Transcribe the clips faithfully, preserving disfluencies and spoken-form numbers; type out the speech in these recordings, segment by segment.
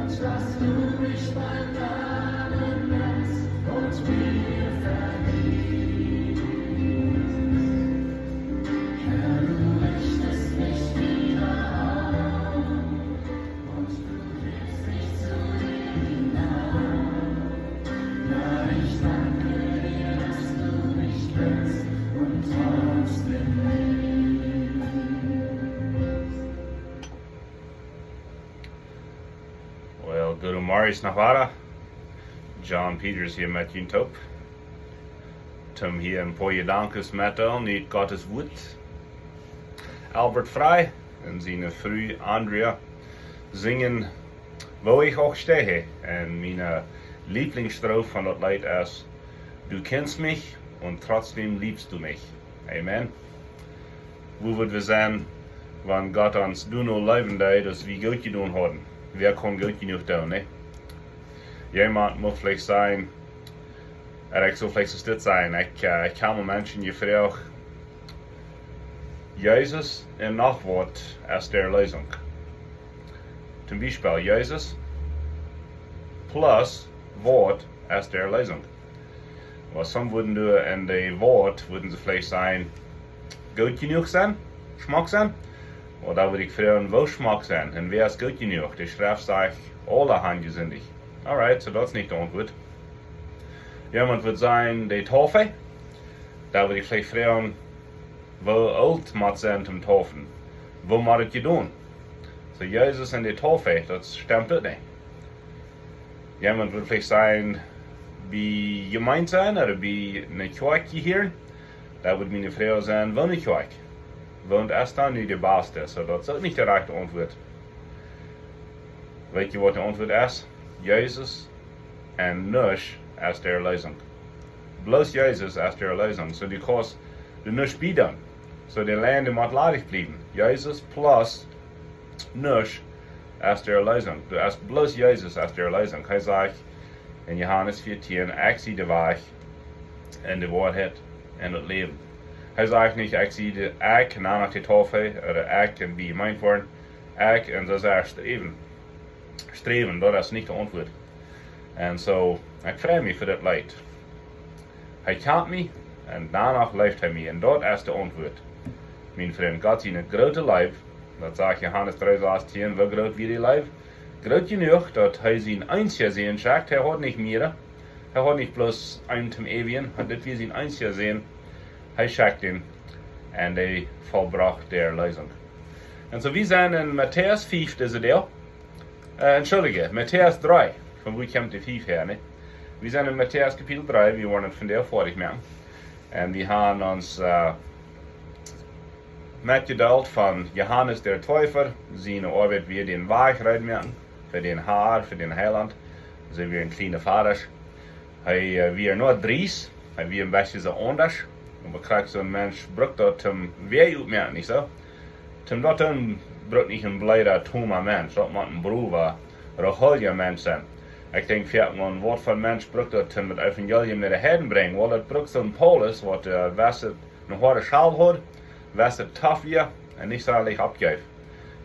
Dass du mich beim Namen nennst und mir vergibst. Herr, du richtest mich wieder auf und du hebst mich zu dir hinauf. Ja, ich danke dir, dass du mich kennst und trotzdem liebst. Well, goodemorjes noch wada. John Peters hia met junt toop. Toom hia een poa Jedanken metdeelen ut Gottes Wuat. Albert Frei un siene Fru Andrea sinjen Wo ich auch stehe. Un miene Lieblingsstrof von daut Leet es: Du kennst mich und trotzdem liebst du mich. Amen. Wua wudd wie sennen, wan Gott ons doano leewen deed, daut wie goot jedonen hauden? Wäa kaun goot jenuach doonen, nä? Jemaunt mott veleicht sajen, ooda ekj sull veleicht soo stell sennen, ekj, äh, ekj hab mol Menschen jefroacht: Jesus un noch waut es de Erlösung? Toom Biespel, Jesus plus waut es de Erlösung? Well, some wudden doa en de Wort, wudden see veleicht sajen: Goot jenuach sennen? Schmock sennen? Ooda wudd ekj froagen: Woo schmock sennen? Un wäa es goot jenuach? De Schreft sajcht: Aule han jesindicht. Alright, soo daut es nich de Auntwuat. Jemaunt wudd sajen: De Taufe. Dan wudd ekj veleicht froagen: Woo oolt mott sennen toom taufen? Woo mott et jedonen? Soo, Jesus un de Taufe, daut stemt uk nich. Jemaunt wudd veleicht sajen: Bie Jemeent sennen ooda bie ne Kjoakj jehieren? Dan wudd miene Froag sennen: Woone Kjoakj? Woont es dan nu de baste? Soo, daut es uk nich de rajchte Auntwuat. Weet jie, waut de Auntwuat es? Jesus un nuscht es de Erlösung. Bloos Jesus es de Erlösung. Soo, du kaust doa nuscht bie doonen. Soo, de Lien, dee mott ladich bliewen. Jesus plus nuscht es de Erlösung. Du hast bloos Jesus es de Erlösung. Hee sajcht en Johanes vieetieen: Ekj sie de Wajch un de Woarheit un daut Läwen. Hee sajcht nich: Ekj sie de, ekj, un dan noch de Taufe, ooda ekj un bie mien Woaren, ekj un soo sea sträwen. Sträwen, daut es nich de Auntwuat. Un soo, ekj frei mie fa dit Leet. Hee kjant mie un doano leeft hee mie. Un daut es de Auntwuat. Mien Frint, Gott siene groote Leew, daut sajcht Johanes dree sastieen, woo groot wia dee Leew? Groot jenuach, daut hee sienen eensjen Sän schekjt. Hee haud nich mea. Hee haud nich bloos eenen toom eewjen. Dit wia sien eensja Sän. Hee schekjt am. Un hee vollbrocht de Erlösung. Un soo, wie sent en Matäus fief, dise Deel. Äh, entschuldige, Matäus dree. Von wua kjemt de fief häa, nä? Wie sent en Matäus Kapitel dree, wie woaren et vondoag foadich moaken. Un wie haben ons, äh, metjedeelt von Johanes de Deepa, siene Oabeit wia dän Wajch reed moaken fa dän Har, fa dän Heilaunt. See wia een kjliena Farisäa. Hee, äh, wia nich dreist, hee wia een bät soo aundasch. Un wie kjrieen soon Mensch, brukt daut toom Wajch oppmoaken, nich soo? Toom daut doonen brukt nich een bleeda, toma Mensch, daut mott een browa, roholja Mensch sennen. Ekj denkj, fa een waut von Mensch brukt daut toom daut Evangelium no de Heiden brinjen. Well, daut brukt soon Paulus, waut, äh, wist, ne hoade Schal haud, wist tough wia un nich soo leicht oppjeef.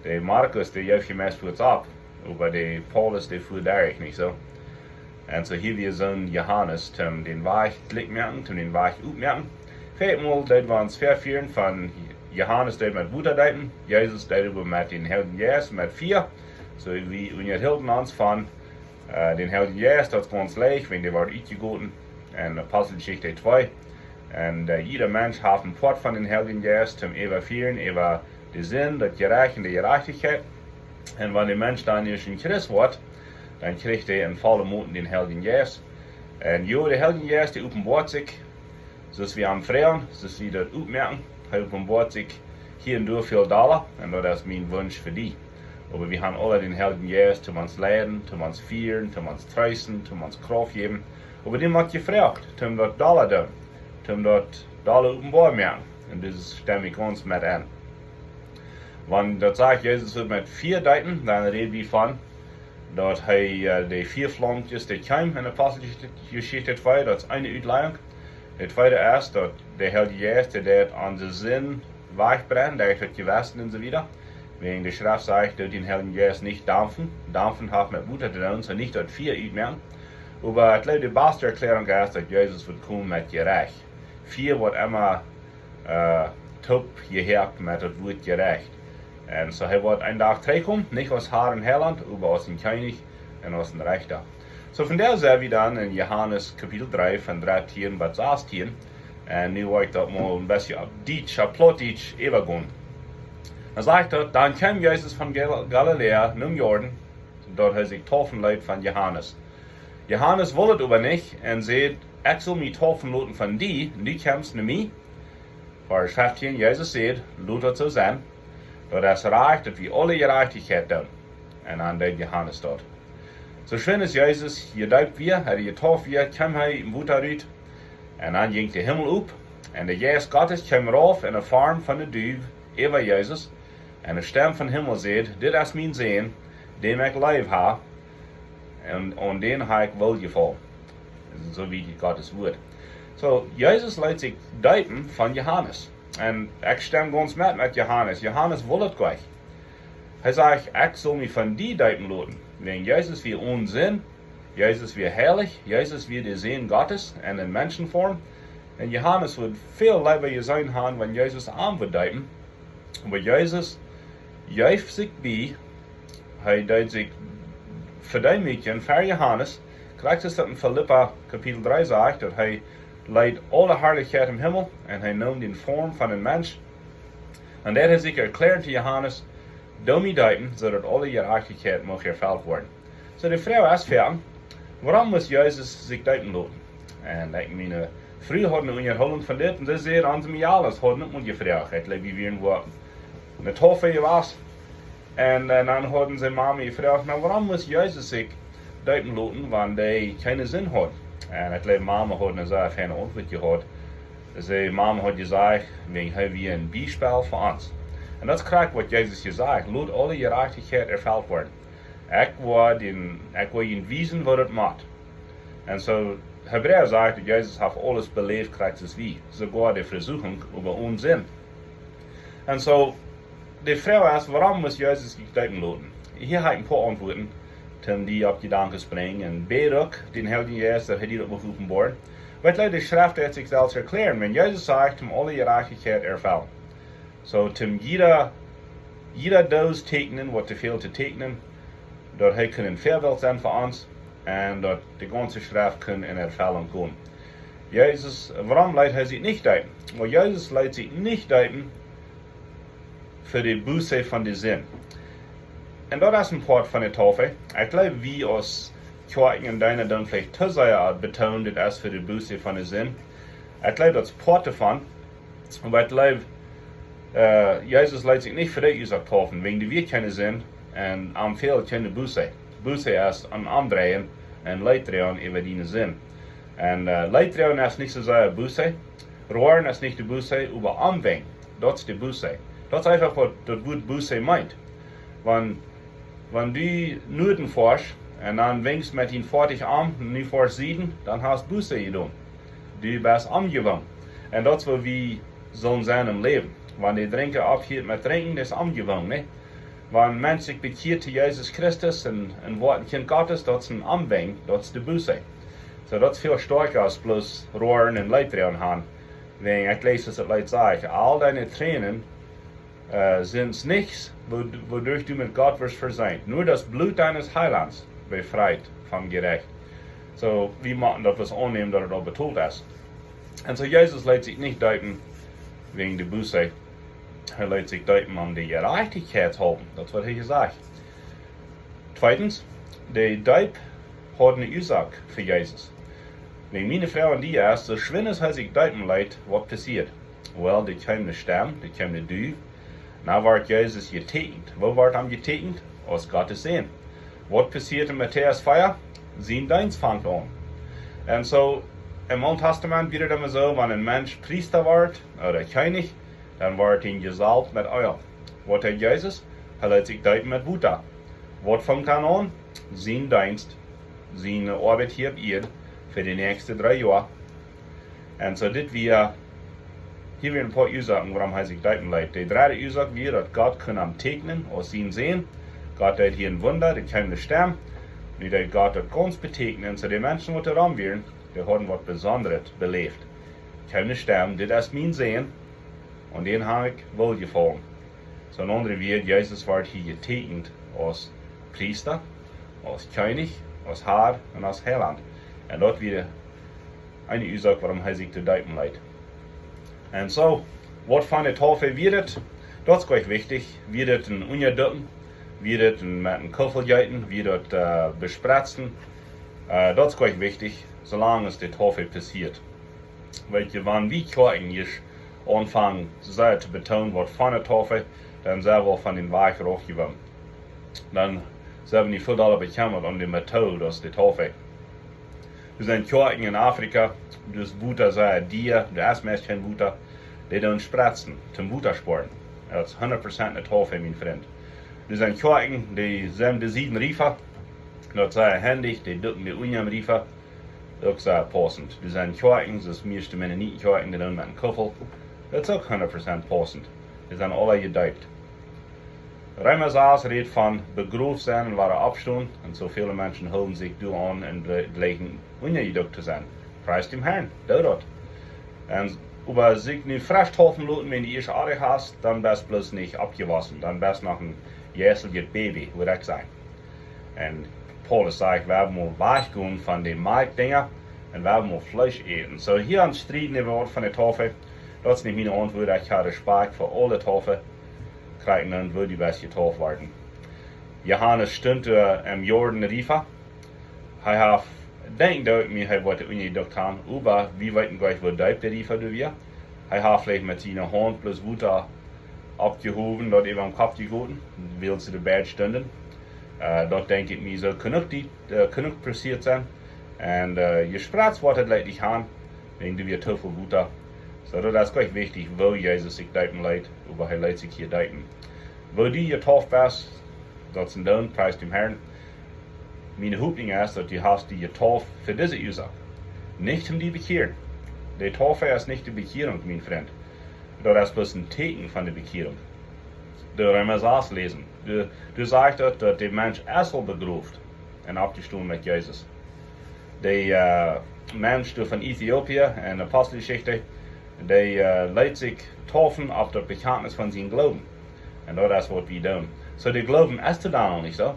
De Markus, dee jeef je meist fuaz opp, oba de Paulus, dee fua derch, nich soo? Un soo hia wia soon Johanes, toom dän Wajch kjlikj moaken, toom dän Wajch oppmoaken. Väamol deed wie ons vefäaren von Johanes deed met Wota deepen, Jesus deed oba met dän Heiljen Jeist, met Fia. Soo wie, wie hielden ons von, äh, dän Heiljen Jeist, daut es gaunz leicht, wan dee woat utjegoten. En Aposteljeschicht twee. Un, äh, jieda Mensch haft een Poat von dän Heiljen Jeist, toom äwafieren, äwa de Sind, daut Jerecht un de Jerajchtichkjeit. Un wan de Mensch dan ieescht een Christ woat, dan kjricht hee en volle Moot dän Heiljen Jeist. Un jo, de Heilje Jeist, dee openboat sikj, soo aus wie am froagen, soo aus wie daut oppmoaken, hee openboat sikj hia un doa väl dolla, un daut es mien Wunsch fa die. Oba wie haben aule dän Heiljen Jeist, toom ons leiden, toom ons fieren, toom ons treesten, toom ons Krauft jäwen. Oba dee mott jefroacht, toom daut dolla doonen, toom daut dolla openboa moaken. Un dit stemm ekj ons met aun. Wan daut sajcht, Jesus woat met Fia deepen, dan räd wie von daut hee, äh, de Fiaflaumkjes, dee kjeemen en Aposteljeschicht twee, daut es eene Utlajunk. De tweede es daut de Heilje Jeist, dee deed onse Sind wajchbrennen, dee haft daut jewast un soo wieda. Wäajen de Schreft sajcht, daut dän Heiljen Jeist nich dampen. Dampen haft met Wota to doonen, soo nich daut Fia utmoaken. Oba ekj jleew, de baste Erkjläarunk es, daut Jesus woat komen met Jerecht. Fia woat emma, äh, toop jehäakt met daut Wuat Jerecht. Un soo, hee woat een Dach trigjkomen, nich aus Har un Heilaunt, oba aus een Kjennich un aus een Rechta. Soo, von doa sent wie dan en Johanes Kapitel dree, von dartieen bat sastieen. Un nu woa ekj daut mol een bät opp Dietsch, opp Plautdietsch äwagonen. Dan sajcht daut: Dan kjeem Jesus von Gal-, Galiläa nom Jordan, daut hee sikj deepen leet von Johanes. Johanes wull daut oba nich un säd: Ekj saul mie deepen loten von die, un du kjemst no mie. Varsch feftieen: Jesus säd: Lot daut soo sennen, daut es rajcht, daut wie aule Jerajchtichkjeit doonen. Un dan deed Johanes daut. Soo schwind aus Jesus jedeept wia, hee jedeept wia, kjeem hee ut dem Wota rut. Un dan jinkj de Himmel op. Un de Jeist Gottes kjeem rauf en de Form von eene Duw äwa Jesus. Un eene Stemm vom Himmel säd: Dit es mien Sän, dän ekj leef hab, un aun dän hab ekj Woljefaulen. Soo wiet Gottes Wuat. Soo, Jesus leet sikj deepen von Johanes. Un ekj stemm gaunz met met Johanes. Johanes wull daut nich. Hee säd: Ekj saul mie von die deepen loten. Wäajen Jesus wia one Sind, Jesus wia heilich, Jesus wia de Sän Gottes en eene Menschenform. Un Johanes wudd väl leewa jeseenen haben, wan Jesus am wudd deepen. Oba Jesus jeef sikj bie, hee deed sikj vedeemutjen ver Johanes. Krakjt soo aus daut en Filippa Kapitel dree sajcht, daut hee leet aule Harlichkjeit em Himmel un hee neem de Form von een Mensch. Un daut hee sikj erkjläad to Johanes: Doo mie deepen, soo daut aule Jerajchtichkjeit mucht erfelt woaren. Soo, de Froag es dan, wuarom must Jesus sikj deepen loten? Un ekj, miene Fru haud eene Unjahoolunk von dit, un see säd, onse Mialis hauden uk mol jefroacht. Ekj jleew, wie wieren wua opp eene Taufel jewast. Un, äh, dan hauden see Mama jefroacht: Na, wuarom must Jesus sikj deepen loten, wan hee kjeene Sind haud? Un ekj jleew, Mama haud eene sea feine Auntwuat jehaut. See, Mama haud jesajcht: Wäajen hee wia een Biespel fa ons. Un daut es krakjt waut Jesus jesajcht: Lot aule Jerajchtichkjeit erfelt woaren. Ekj woa dän, ekj woa junt wiesen, woo daut mott. Un soo, Hebräa sajcht, daut Jesus haft aules beläft, krakjt soo aus wie, soogoa de Vesuchung, oba one Sind. Un soo, de Froag es, wuarom must Jesus sikj deepen loten? Hia hab ekj een poa Auntwuaten, om die opp Jedanken brinjen. Un bäd uk dän Heiljen Jeist, daut hee die daut mucht openboaren. Wiels de Schreft haft sikj selfst erkjläat. Wan Jesus sajcht, om aule Jerajchtichkjeit erfellen. Soo, om jieda, jieda Doos teekjnen, waut to väl to teekjnen, daut hee kunn een Väabilt sennen fa ons, un daut de gaunze Schreft kunn en Erfellunk gonen. Jesus, wuarom leet hee sikj nich deepen? Well, Jesus leet sikj nich deepen fa de Buße von de Sind. Un daut es een Poat von de Taufel. Ekj jleew, wie aus Kjoakjen un Deena dan veleicht too sea betoonen, daut es fa de Buße von de Sind. Ekj jleew, daut es Poat doavon. Oba ekj jleew, äh, Jesus leet sikj nich fa de Uasoak deepen, wäajen doa wia kjeene Sind un am fäld kjeene Buße. Buße es een Omdreien un Leet droagen äwa diene Sind. Un, äh, Leet droagen es nich soo sea Buße. Roaren es nich de Buße, oba Omwenjen, daut es de Buße. Daut es eefach waut daut Wuat Buße meent. Wan, wan du Nuaden foascht un dan wenkjst met dien Foatich om, nu foascht Sieden, dan hast Buße jedonen. Du best omjewongen. Un daut es woo wie sellen sennen em Läwen. Wan de Drinkja oppheat met drinkjen, daut es omjewongen, nä? Wan een Mensch sikj bekjieet to Jesus Christus un, un woat een Kjint Gottes, daut es een Omwenjen, daut es de Buße. Soo, daut es väl stoakja aus bloos roaren un Leet droagen haben. Wäajen ekj läs, aus daut Leet sajcht: Aul diene Tränen, äh, sent nichts, wo-, wodurch du mit Gott wirst versöhnt. Nur das Blut deines Heilands befreit vom Gericht. Soo, wie motten daut bloos aunnämen, daut et aul betolt es. Un soo, Jesus leet sikj nich deepen wäajen de Buße. Hee leet sikj deepen om de Jerajchtichkjeit haulwen. Daut woat hia jesajcht. Tweedens, de Deep haud eene Uasoak fa Jesus. Nu, miene Froag aun die es: Soo schwind aus hee sikj deepen leet, waut passieet? Well, doa kjeem eene Stemm, doa kjeem eene Duw. Nu woat Jesus jeteekjent. Woo woat hee jeteekjent? Aus Gott sien Sän. Waut passieet en Matäus vea? Sien Deenst fangt aun. Un soo, em Oolen Tastament wia daut emma soo, wan een Mensch Priesta wort, ooda Kjennich, dan wort hee jesaulft met Eelj. Waut deed Jesus? Hee leet sikj deepen met Wota. Waut funk dan aun? Sien Deenst, siene Oabeit hia opp Ieed fa de näakjste dree Joa. Un soo dit wia Hia wieren een poa Uasoaken, wuarom hee sikj deepen leet. De dredde Uasoak wia, daut Gott kunn am täkjnen aus sien Sän. Gott deed hia een Wunda, doa kjeem ne Stemm. Nu deed Gott daut gaunz betäkjnen, soo de Menschen, waut doa rom wieren, dee hauden waut Besondret beläft. Kjeem ne Stemm: "Dit es mien Sän, aun dän hab ekj Woljefaulen." Soo, en aundre Wieed, Jesus wort hia jetäkjent aus Priesta, aus Kjennich, aus Har un aus Heilaunt. Un daut wia eene Uasoak, wuarom hee sikj deepen leet. Un soo, waut fa eene Taufe wia daut? Daut es goanich wichtich. Wia daut een Unjadukjen, wia daut een, met een Kuffel jeeten, wia daut, äh, bespretzen? Äh, daut es goanich wichtich, soo lang aus de Taufe passieet. Weetst, wan wie Kjoakjen ieescht aunfangen sea to betoonen, waut fa eene Taufe, dan sent wie von dän Wajch raufjekomen. Dan sent wie nich väl dolla bekjemmat om de Method aus de Taufe. Doa sent Kjoakjen en Afrika, doa es Wota sea dia, doa es meist kjeen Wota, dee doonen spretzen, toom Wota spoaren. Daut es hundat Prozent eene Taufe, mien Frint. Doa sent Kjoakjen, dee sent bie sieden Riefa, daut es sea hendich, dee dukjen dee unjam Riefa, uk sea paussent. Doa sent Kjoakjen, soo aus mieeschte Mennoniten Kjoakjen, dee doonen met een Kuffel. Daut es uk hundat Prozent paussent. Dee sent aula jedeept. Reema sas rät von begroft sennen un wada oppstonen. Un soo väle Menschen hoolen sikj doaraun un ble-, jleichen unjajedukt to sennen. Pries däm Harn, doo daut. Un oba sikj nu fresch taufen loten, wan du ieescht oajch best, dan best bloos nich oppjewossen. Dan best noch een jeisteljet Baby, wudd ekj sajen. Un Paulus sajcht, wie motten wajchgonen von de Malkjdinja un wie motten Fleesch äten. Soo, hia aun strieden äwa waut von de Taufe, daut es nich miene Auntwuat. Ekj hab Respakjt fa aule Taufe. Krakjt nu, woo du best jetauft worden. Johanes stunt, äh, em Jordan Riefa. Hee haft, denkj ekj mie, hee woat unjajedukt haben, oba wie weeten goanich, woo deep de Riefa doa wia. Hee haft veleicht met siene Haunt bloos Wota oppjehowen, daut äwa dän Kopp jegoten, wiels see doa beid stunden. Äh, daut denkj ekj mie, soo kunn uk dee, äh, kunn uk passieet sennen. Un, äh, jespretzt woat et veleicht nich haben, wäajen doa wia too väl Wota. Soo, daut es goanich wichtich, woo Jesus sikj deepen leet, oba hee leet sikj hia deepen. Woo du jetauft best, daut es een Doon, pries däm Harn. Miene Hopninj es, daut du hast die jetauft fa dise Uasoak. Nich om die bekjieren. De Taufe es nich de Bekjierunk, mien Frint. Daut es bloos een Täkjen von de Bekjierunk. De Reema sas läsen. Doa, doa sajcht daut, daut de Mensch es aul begroft un oppjestonen met Jesus. De, äh, Mensch doa von Äthiopien en Aposteljeschicht, dee, äh, leet sikj taufen opp daut Bekjantnis von sienen Gloowen. Un daut es waut wie doonen. Soo, de Gloowen es doa dan aul nich soo.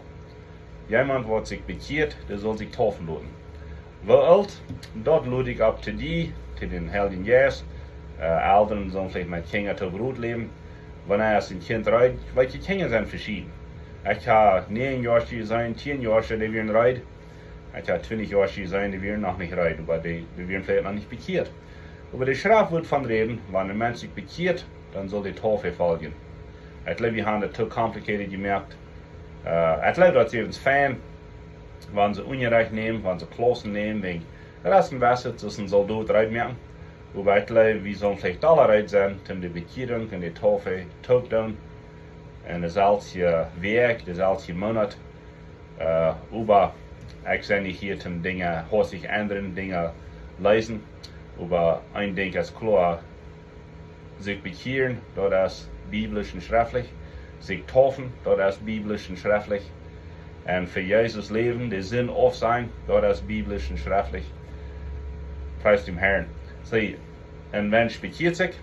Jemaunt, waut sikj bekjieet, dee saul sikj taufen loten. Woo oolt? Daut lot ekj opp to die, to dän Heiljen Jeist. Äh, Elren sellen veleicht met Kjinja to Rot läwen. Wanea es een Kjint reed? Weetst, Kjinja sent veschieden. Ekj hab näajen Joa jeseenen, tieen Joa, dee wieren reed. Ekj hab twintich Joa jeseenen, dee wieren noch nich reed, oba dee, dee wieren veleicht noch nich bekjieet. Oba de Schreft woat von räden, wan een Mensch sikj bekjieet, dan saul de Taufe foljen. Ekj jleew, wie haben daut too complicated jemoakt. Äh, ekj jleew, daut es äwent fein, wan see Unjarecht nämen, wan see Klaussen nämen, wäajen daut es een Wesset, soo aus een Soldot reed moaken. Oba ekj jleew, wie sellen veleicht aula reed sennen, om de Bekjierunk un de Taufe toop doonen. En deeselwje Wäakj, deeselwje Moonat. Äh, oba ekj sie nich hia om Dinja hastich endren, Dinja läsen. Oba een Dinkj es kloa, sikj bekjieren, daut es biblisch un schreftlich. Sikj taufen, daut es biblisch un schreftlich. Un fa Jesus läwen, de Sind aufsajen, daut es biblisch un schreftlich. Pries däm Harn. See, een Mensch bekjieet sikj,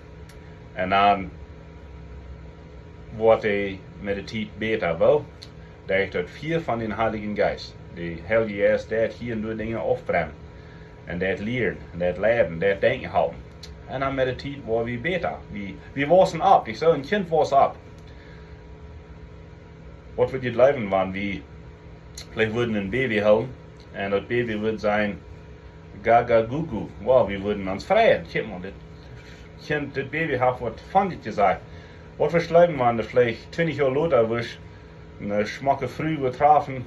un dan woat hee met de Tiet bäta. Woo? Derch daut Fia von dän Heiljen Jeist. De Heilje Jeist deit hia un doa Dinja aufbrennen. Un deit lieren, un deit leiden, deit denkjen halpen. Un dan met de Tiet woa wie bäta. Wie, wie waussen opp. Ekj saj, een Kjint wausst opp. Waut wudd jie jleewen, wan wie veleicht wudden een Baby hoolen un daut Baby wudd sajen: "Gaga gugu." Wow, wie wudden ons freien. Kjikj mol, dit Kjint, dit Baby haft waut von dit jesajcht. Waut wudd jie jleewen, wan doa veleicht twintich Joa lota wudd eene schmocke Fru wudd trafen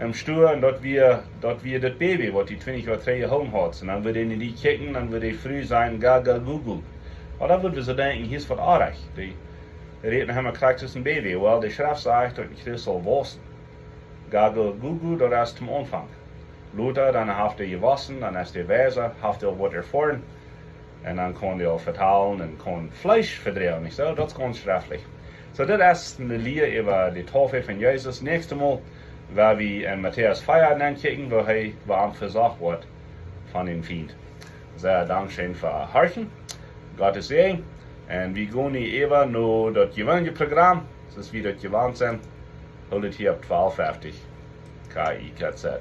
em Stua, un daut wia, daut wia daut Baby, waut dee twintich Joa trigj jehoolen haud. Un dan wudd eena no die kjikjen, dan wudd dee Fru sajen: "Gaga gugu." Oba dan wudden wie soo denkjen, hia es waut oajch. Dee rät noch emma krakjt aus een Baby. Well, de Schreft sajcht, daut een Christ saul waussen. Gaga gugu, daut es toom Aunfank. Lota, dan haft hee jewossen, dan es hee weisa, haft hee aul waut erfoaren. Un dan kaun dee aul vetalen un kaun Fleesch vedroagen, nich soo? Daut es gaunz schreftlich. Soo, dit es eene Lia äwa de Taufe von Jesus. Näakjstet Mol woa wie en Matäus vea nenkjikjen, woo hee, woo am vesocht woat von dän Fient. Soo, dankscheen fa horchen. Gott es Säajen. Un wie gonen nu äwa no daut jeweenelje Program, soo aus wie daut jewant sent. Hoolt hia opp twalf feftich K I K Z.